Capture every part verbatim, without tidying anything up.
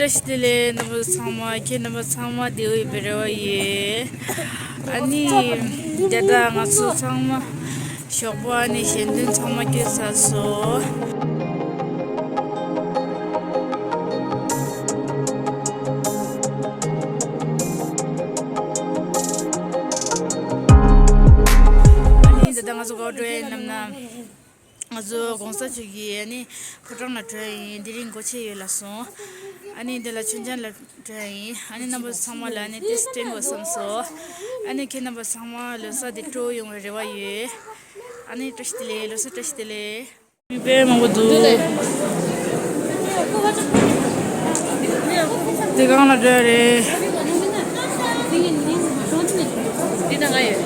བཀྲ་ཤིས་བདེ་ལེགས། རྣམ་པ་ཚང་མ། ཁྱེད་རྣམ་པ་ཚང་མ་བདེ་པོ་ཡོད་པའི་རེ་བ་ཡོད། ཨ་ནི་ད་ལྟ་ང་ཚོ་ཚང་མ་ཞོགས་པ། ཨ་ནི་ཞལ་འདོན་ཚང་མ་བསྐྱལ་ཚར་སོང་། ཨ་ནི་ད་ལྟ་ང་ཚོ་ག་པར་འགྲོ་ཡིན་ལབ་ན། ང་ཚོ་གོང་ས་མཆོག་གི་ཨ་ནི་ཕོ་བྲང་ལ་འགྲོ་ཡིན། དེ་རིང་སྒོ་ཕྱེ་ཡོད་ལབ་སོང་། ཨ་ནི་འདི་ལ་མཆོད་མཇལ་ལ་འགྲོ་ཡིན། ཨ་ནི་རྣམ་པ་ཚང་མ་ལ་ཨ་ནི་ཏོག་ཙམ་སྟོན་དགོས་བསམ་སོང་། ཨ་ནི་ཁྱེད་རྣམ་པ་ཚང་མ་ལོ་གསར་འདི་སྤྲོ་པོ་ཡོང་བའི་རེ་བ་ཡོད། ཨ་ནི་བཀྲ་ཤིས་བདེ་ལེགས། ལོ་གསར་བཀྲ་ཤིས་བདེ་ལེགས། མི་དཔེ་མང་པོ་འདུག། འདི་གང་ལ་འགྲོ་ཡ་རེད། འདི་ན་ང་ཡོད།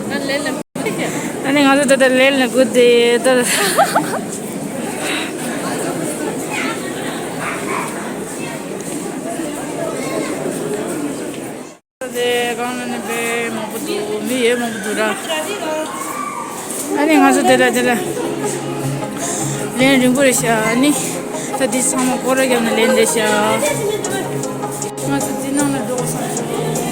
ང་ལས་ལ། ཨ་ནི་ང་ཚོ་ད་ལྟ་ལས་ལ་སྒུག་བསྡད་ཡོད་ད། དེ་གང་ལ་ནི་དཔེ་མང་པོ་འདུག། མི་ཡོད་མང་པོ་འདུག་ར། ཨ་ནི་ང་ཚོ་དེ་ལ་དེ་ལ་ལན་རིང་པོ་རེད་ཤག། ཨ་ནི་ད་འདི་ཚང་མ་སྐོར་ར་བརྒྱབ་ནས་ལན་རེད་ཤག། ང་ཚོ་འདི་ནང་ལ་འགྲོ་དགོས་བསམ་སོང་།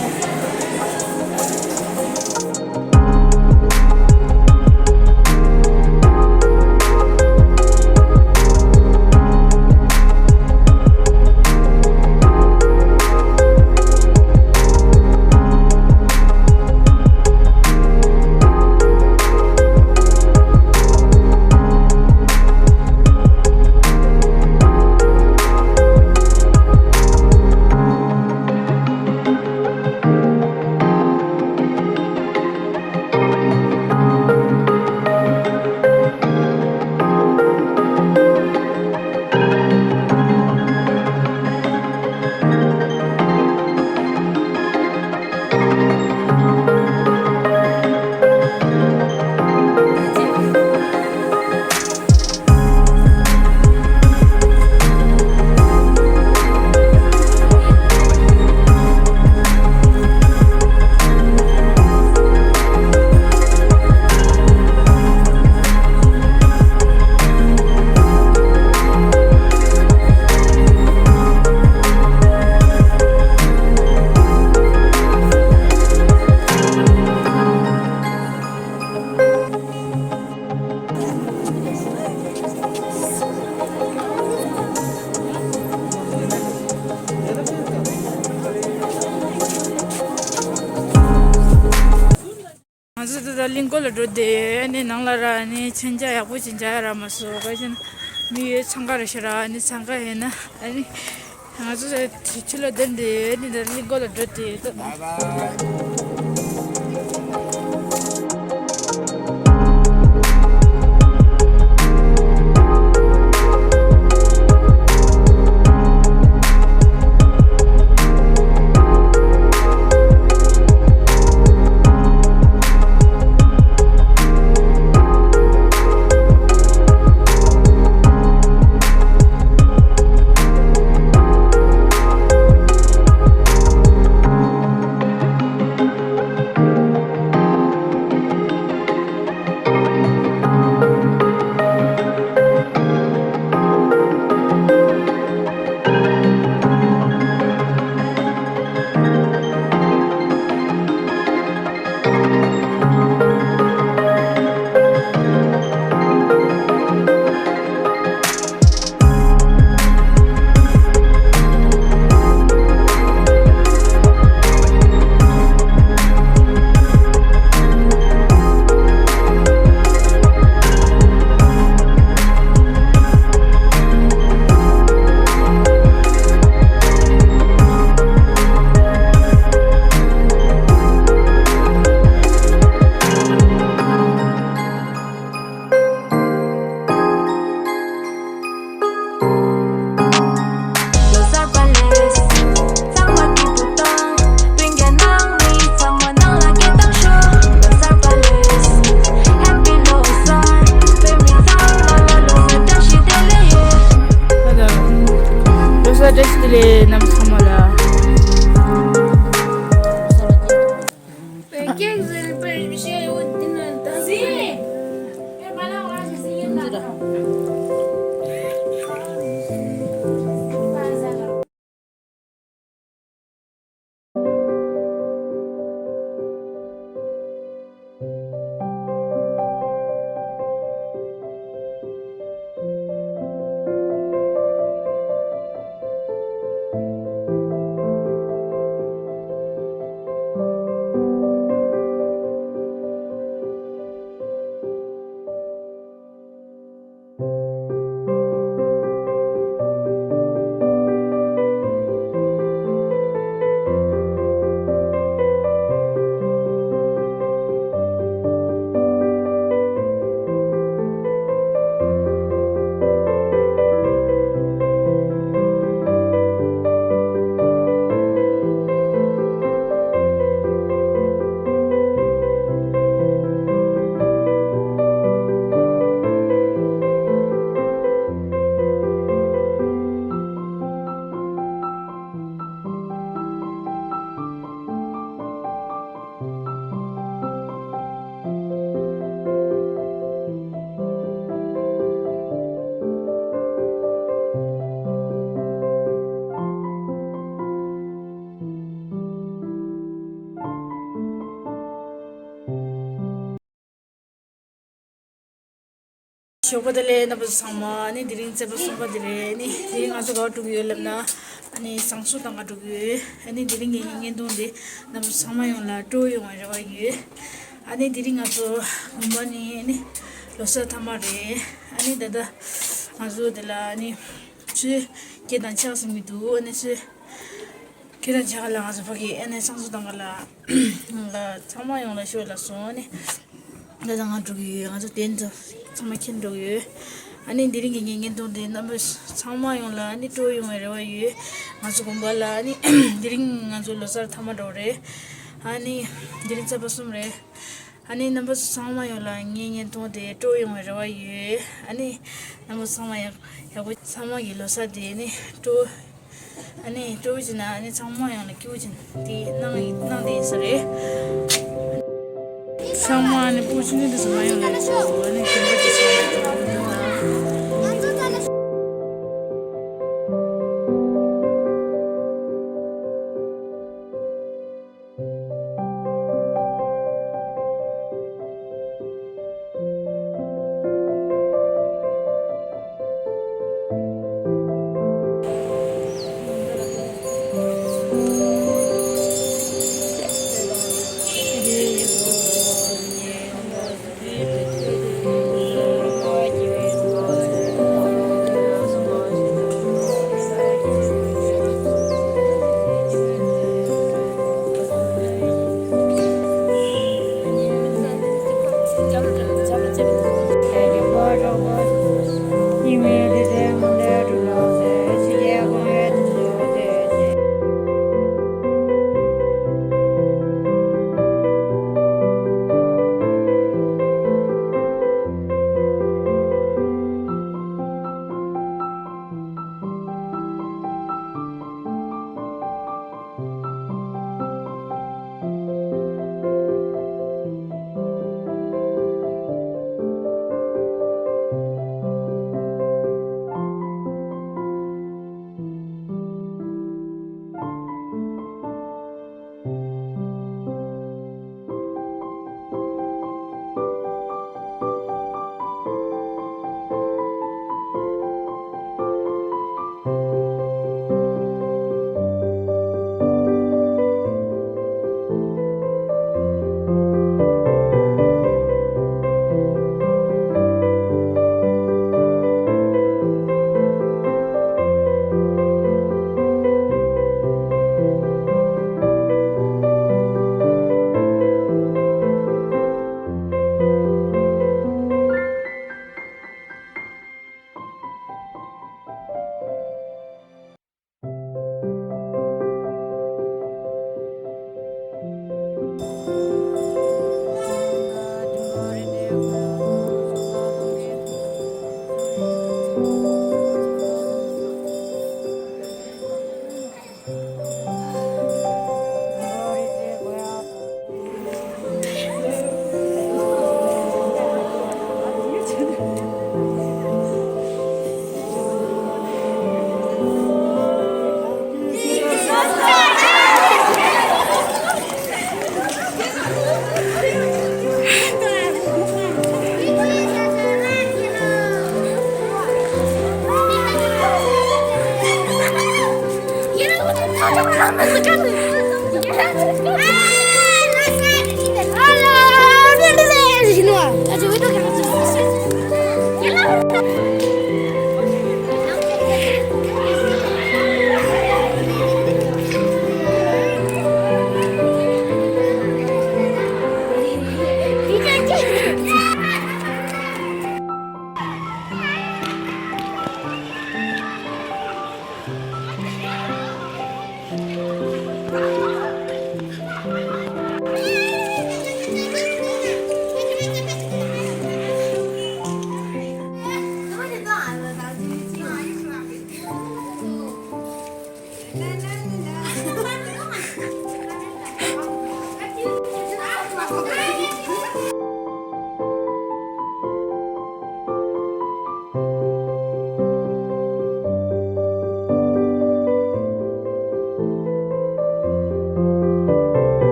ང་ཚོ་ད་ལྟ་གླིང་སྐོར་ལ་འགྲོ་བསྡད་ཡོད། ཨ་ནི་ནང་ལ་ར་ཨ་ནི་མཆོད་མཇལ་ཡག་པོ་ཅིག་མཇལ་ཡ་རག་མ་སོང་། ག་ཅི་ན་མི་ཡོད་འཚང་ཁ་རེད་ཤག་ར། ཨ་ནི་འཚང་ཁ་ཡིན་ན་ཨ་ནི་ང་ཚོ་ད་ཕྱི་ལ་བསྡད་བསྡད་ཡོད། ཨ་ནི་ད་གླིང་སྐོར་ལ་འགྲོ་བསྡད་ཡོད། ཞོགས་པ་བདེ་ལེགས། རྣམ་པ་ཚོ་ཚང་མ། ཨ་ནི་དེ་རིང་ཚེས་པ་གསུམ་པ་དེ་རེད། ཨ་ནི་དེ་རིང་ང་ཚོ་ག་པར་འགྲོ་གི་ཡོད་ལབ་ན། ཨ་ནི་བཟང་སྤྱོད་གཏོང་ག་འགྲོ་གི་ཡོད། ཨ་ནི་དེ་རིང་གི་ངའི་བརྙན་ཐུང་འདི་རྣམ་པ་ཚོ་ཚང་མ་ཡོངས་ལ་སྤྲོ་ཡོང་བའི་རེ་བ་ཡོད། ཨ་ནི་དེ་རིང་ང་ཚོ་དགོན་པ་ནས་ཨ་ནི་ལོ་གསར་མཐའ་མ་རེད། ཨ་ནི་ད་ལྟ་ང་ཚོ་དེ་ལ་ཨ་ནི་ཆུ་སྐྱེས་དང་ཆགས་སུ་མི་འདུག་ཨ་ནི་ཆུ་ཁྱེད་རང་ཅག་ལ་ང་ཚོ་ཕ་གི་ཨ་ནི་བསང་གསོལ་གཏོང་ག་ལ་ལ་ཚང་མ་ཡོང་ལ་ཤོག་ལ་སོང་ཨ་ནི། ད་ལྟ་ང་འགྲོ་གི་ཡོད། ང་ཚོ་དེ་ཚོ་ཚང་མ་ཁྱེར་འགྲོ་གི་ཡོད། ཨ་ནི་དེ་རིང་གི་ངའི་བརྙན་ཐུང་དེ་རྣམ་པ་ཚང་མ་ཡོང་ལ་ཨ་ནི་སྤྲོ་ཡོང་བའི་རེ་བ་ཡོད། ང་ཚོ་དགོན་པ་ལ་ཨ་ནི་དེ་རིང་ང་ཚོ་ལོ་གསར་མཐའ་མ་འགྲོ་རེད། ཨ་ནི་དེ་རིང་ཚེས་པ་གསུམ་རེད། ཨ་ནི་རྣམ་པ་ཚོ་ཚང་མ་ཡོང་ལ་ངའི་བརྙན་ཐུང་དེ་སྤྲོ་ཡོང་བའི་རེ་བ་ཡོད། ཨ་ནི་རྣམ་པ་ཚང་མ་ཡག་ཡག་པོ། ཚང་མ་གི་ལོ་གསར་དེ་ནི་སྤྲོ། ཨ་ནི་སྤྲོ་བོ་ཅིག་ན་ཨ་ནི་ཚང་མ་ཡོང་ལ་སྐྱིད་པོ་ཅིག་དེ་གནང་གནང་དེ་ཡིན་ས་རེད། ཚང་མ་ཨ་ནི་སྤུ་ཆུ་ནི་དེ་ཚང་མ་ཡོང་ལ་ཡིན་ས་རེད། ཨ་ནི་དེ་འདྲ་དེ་ཚང་མ་ཡོང་ལ།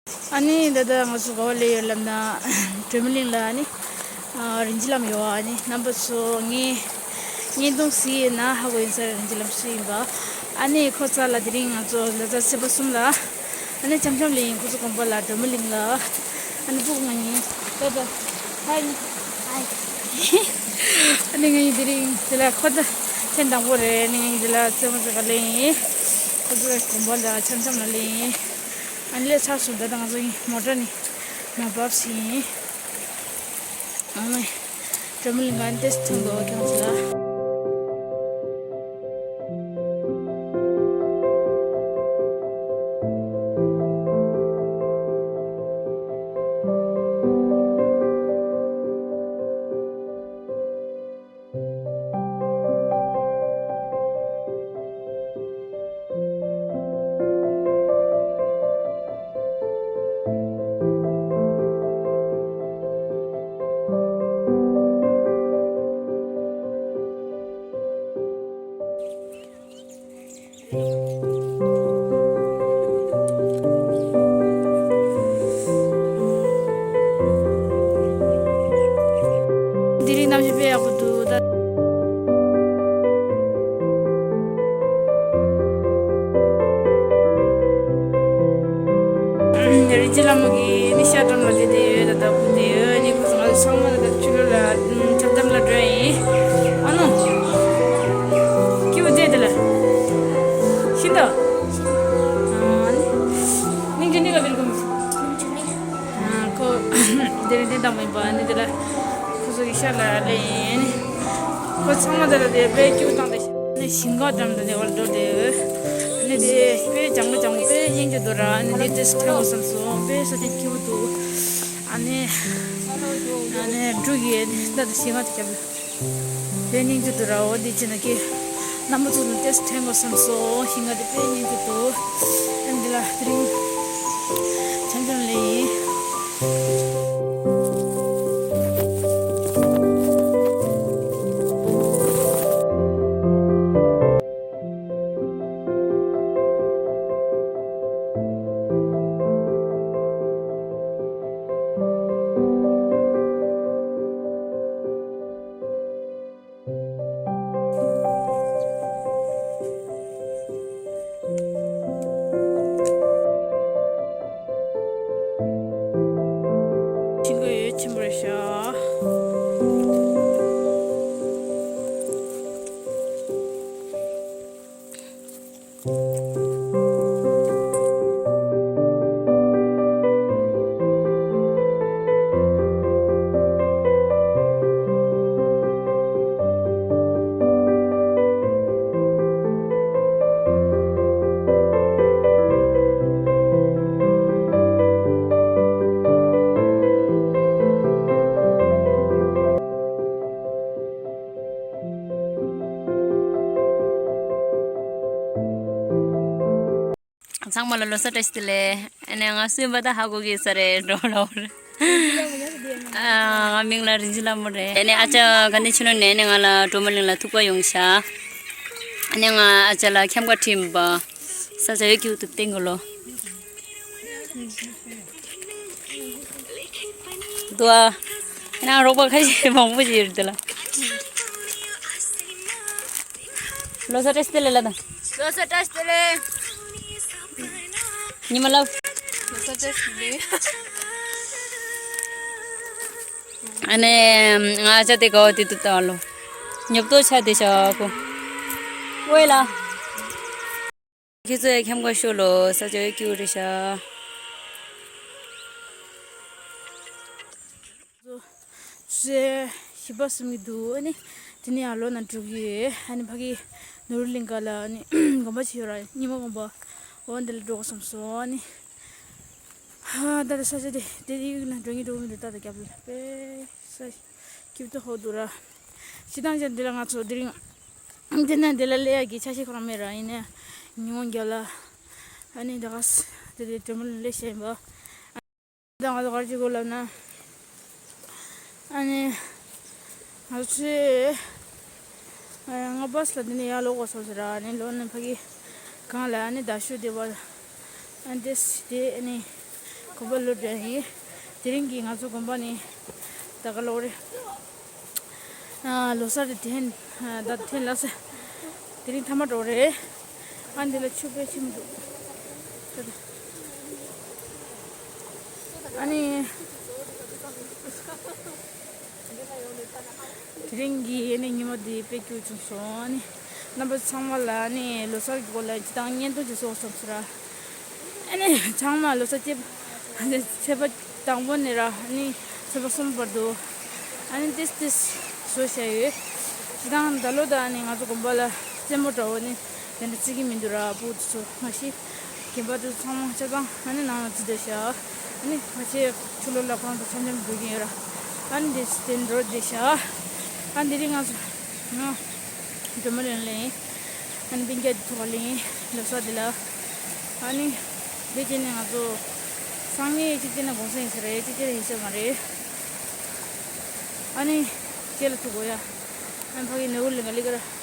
ཨ་ནི་ད་ལྟ་ང་ཚོ་ག་བ་སླེབས་ཡོད་ལབ་ན། སྒྲོལ་མ་གླིང་ལ་ཨ་ནི་ཨ་རིན་ཆེན་ལམ་ཡོད། ཨ་ནི་རྣམ་པ་ཚོ་ངའི་བརྙན་ཐུང་གཟིགས་ཡོད་ན་ཧ་གོ་ཡིན་ས་རེད། རིན་ཆེན་ལམ་སུ་ཡིན་པ། ཨ་ནི་ཁོ་རྩ་ལ་དེ་རིང་ང་ཚོ་ལ་དྭགས་ཚེས་པ་གསུམ་ལ་ཨ་ནི་འཆམ་འཆམ་ལ་ཡིན། ཁོ་ཚོ་དགོན་པ་ལ་སྒྲོལ་མ་གླིང་ལ། ཨ་ནི་སྤུ་གུ་ང་གཉིས་ད་ལྟ་ཧའི། ཨ་ནི་ང་གཉིས་དེ་རིང་དེ་ལ་ཁོ་ད་ཐེངས་དང་པོ་རེད། ཨ་ནི་ང་གཉིས་དེ་ལ་རྩེད་མོ་རྩེ་ག་སླེབས་ཡིན། ཁོ་ཚོ་དགོན་པ་ལ་འཆམ་འཆམ་ལ་སླེབས་ཡིན། ཨ་ནི་ལས་ཚར་སོང་། ད་ལྟ་ང་ཚོ་མོ་ཊ་ནས་མར་བབས་ཤིང་། ཨ་ནི་སྒྲོལ་མ་གླིང་ག་ཏེས་ཐོན་དགོས་ཀྱང་ཚོད་ལ། དེ་རིང་གནམ་གཤིས་དཔེ་ཡག་པོ་འདུག་ད། རིན་ཆེན་ལྷ་མོ་གིས་ནི་ཤར་འགྲམ་ལ་བསྡད་དེ་ཡོད། ད་ལྟ་སྒུག་བསྡད་ཡོད། ནི་ཁོ་ཚོ་ང་ཚོ་ཚང་མ་ད་ལྟ་ཕྱི་ལོགས་ལ་འཁྲབ་གཏམ་ལ་འགྲོ་ཡིན། ཨ་ནོ། ཁྱེའུ་བསྡད་དེ་ལ། ཤིན་ཏུ། ཨ་ནི། ནིང་ཅི་ནི་ག་བིར་གུམ། ཁོ་དེ་རིང་དེ་དང་མིན་པ་ནི་དེ་ལ་ཁོ་ཚོ་གི་ཤར་ལ་ལེ་ཡིན། ཁོ་ཚང་མ་དེ་ལ་དེ་དཔེ་སྐྱིད་པོ་བཏང་སྟེ་ནི་ཞིང་ཁ་འགྲམ་དུ་ནི་བར་འགྲོ་དེ། ནི་དེ་དཔེ་ལྗང་ཁུ་ལྗང་ཁུ་དཔེ་སྙིང་རྗེ་འདུག་ར། ནི་དེ་ཏེས་ཁྲེང་གོ་བསམ་སོང་། དཔེ་ས་ཆ་སྐྱིད་པོ་འདུག་ཨ་ནི་ཨ་ནི་འབྲུག་གི་ད་ལྟ་ཞིང་ཁ་དེ་རྒྱབ་ལ། དེ་སྙིང་རྗེ་འདུག་ར། འོ་འདི་བྱས་ན་ཀི་རྣམ་པ་ཚོ་ལ་ཏེས་དྲན་དགོས་བསམ་སོང་། ཞིང་ཁ་དེ་དཔེ་སྙིང་རྗེ་འདུག་ཨ་འདི་ལ་དེ་རིང་འཆམ་འཆམ་ལེ་ཡིན། ཆེན་པོ་ཡོད། ཆེན་པོ་རེད་ཤག་ཚང་མ་ལ་ལོ་གསར་བཀྲ་ཤིས་བདེ་ལེགས། ཨ་ནི་ང་སུ་ཡིན་པ་ད་ཧ་གོ་གི་ས་རེད་འགྲོ་ལོ། ཨ་ང་མིང་ལ་རིན་ཆེན་ལྷ་མོ་རེད། ཨ་ནི་ཨ་ཅག་ག་ནས་ཕྱིན་ནོ་ནས་ཨ་ནི་ང་ལ་སྒྲོལ་མ་གླིང་ལ་ཐུག་པ་ཡོང་ཤག་ཨ་ནི་ང་ཨ་ཅག་ལ་འཁྱམ་ཁ་ཁྲིམས་པ་ས་ཆ་ཡོད་ཀྱི་འདུག་སྟེང་གི་ལོ། འདུག་ཨ། ཨ་ནི་རོགས་པ་ཁ་ཤས་མང་པོ་ཞིག་ཡོད་རེད་དེ་ལ། ལོ་གསར་བཀྲ་ཤིས་བདེ་ལེགས་ལ་དང་། ལོ་གསར་བཀྲ་ཤིས་བདེ་ལེགས། ཉི་མ་ལགས། ལོ་གསར་བཀྲ་ཤིས་བདེ་ལེགས། ཨ་ནི་ང་ཅག་དེ་ག་བ་དེ་དུ་ལྟ་བ་ལོ། ཉོབ་ཏོ་ཆ་དེ་ཤ་གོ། ཝེ་ལ། ཁྱེད་ཚོ་ཡ་འཁྱམ་ག་ཤོ་ལོ་ས་ཆ་ཡ་ཀྱུ་རེ་ཤ། ཚེས་བཞི་པ་སུམ་གི་འདུག་ཨ་ནི་དེ་ནས་ཡང་ལོ་ན་འགྲོ་གི་ཡོད། ཨ་ནི་ཕ་གི་ནོར་བུ་གླིང་ག་ལ་ཨ་ནི་དགོན་པ་ཆེ་ཡོད་ར། རྙིང་མ་དགོན་པ་འོ་འདི་ལ་འགྲོ་དགོས་བསམ་སོང་། ཨ་ནི་ཧ་ད་ལྟ་ས་ཆ་དེ་དེ་ཡིག་ན་འགྲོ་ངེས་འགྲོ་མི་འདུག་ད་ལྟ་རྒྱབ་ལ་དཔེ་ས་སྐྱིད་པོ་ཧོ་འདུག་ར། ཤི་ཐང་ཅན་འདི་ལ་ང་ཚོ་དེ་རིང་འདི་ན་འདི་ལ་སླེབས་ཡག་གི་ཆ་ཤས་ཁོ་རང་མེད་ར། ཡིན་ནའི་ཉི་མ་རྒྱབ་ལ་ཨ་ནི་ད་ག་ས་དེ་དེ་དྲོན་མོ་ལ་སླེབས་ཤེས་ཡིན་པ། ད་ང་ཚོ་ག་རེ་བྱེད་དགོས་ལབ་ན། ཨ་ནི། ང་ཚོས། ང་བྷ་སི་ལ་འདི་ནས་ཡར་ལོག་དགོས་སོང་ཟེར། ཨ་ནི་ལོག་ནས་ཕ་གི་གང་ལ་ཨ་ནི་རྡ་ཤོད་དེ་བར། ཨ་ནི་དེ་ཨ་ནི། དགོན་པ་ལོ་བགྲེས་ཡིན། དེ་རིང་གི་ང་ཚོ་དགོན་པ་ནི་ད་ག་ལོ་རེད། ཨ། ལོ་གསར་དེ་ཐེན་ད་ཐེན་ལ་སེ། དེ་རིང་ཐ་མ་འགྲོ་རེད། ཨ་འདི་ལ་ཆུ་དཔེ་ཆེན་པོ་འདུག་ཨ་ནི། དེ་རིང་གི་ཨ་ནི་ཉི་མ་འདི་དཔེ་སྐྱིད་བྱུང་སོང་། ཨ་ནི་རྣམ་པ་ཚང་མ་ལ་ཨ་ནི་ལོ་གསར་གྱི་སྐོར་ལ་སྤྱི་བཏང་བརྙན་ཐུང་ཅིག་བཟོ་བསམ་སོང་ར། ཨ་ནི་ཚང་མ་ལོ་གསར་ཚེས་པ་དང་པོ་ནས་ར་ཨ་ནི་ཚེས་པ་གསུམ་བར་དུ་ཨ་ནི་ཏིས་ཏིས་བཟོ་བྱས་ཡོད། སྤྱི་བཏང་ད་ལོ་ད་ཨ་ནི་ང་ཚོ་དགོན་པ་ལ་རྩེད་མོ་འདྲ་བོ་ནི་དེ་འདྲ་རྩེ་གི་མི་འདུག་ར། ཕྲུ་གུ་དེ་ཚོ་མ་གཞི་རྒན་པ་དེ་ཚོ་ཚང་མ་ཆ་ཚང་ཨ་ནི་ནང་ལ་འཛུལ་བསྡད་ཤག་ཨ་ནི་ཕལ་ཆེར་ཕྱི་ལོགས་ལ་ཁོང་ཚོ་འཆམ་འཆམ་འགྲོ་གི་ཡོད་ར། ཨ་ནི་དེ་དེ་འགྲོ་བསྡད་ཤག་ཨ་ནི་དེ་རིང་ང་ཚོ་ང་སྒྲོལ་མ་གླིང་ལ་ཡིན། ཨ་ནི་སྤུན་ཀྱག་དེ་ཚོ་ག་ལ་ཡིན་ལོ་གསར་དེ་ལ། ཨ་ནི་དེ་རྗེས་ནས་ང་ཚོ་སང་ཉིན་གཅིག་བྱས་ན་གུང་སེང་ཡིན་ས་རེད། གཅིག་བྱས་ན་ཡིན་ས་མ་རེད། ཨ་ནི་ཁྱེད་ལ་ཐུག་གོ་ཡ། ཨ་ནི་ཕ་གི་ནེའུ་ལི་ག་ལི་ག་ར།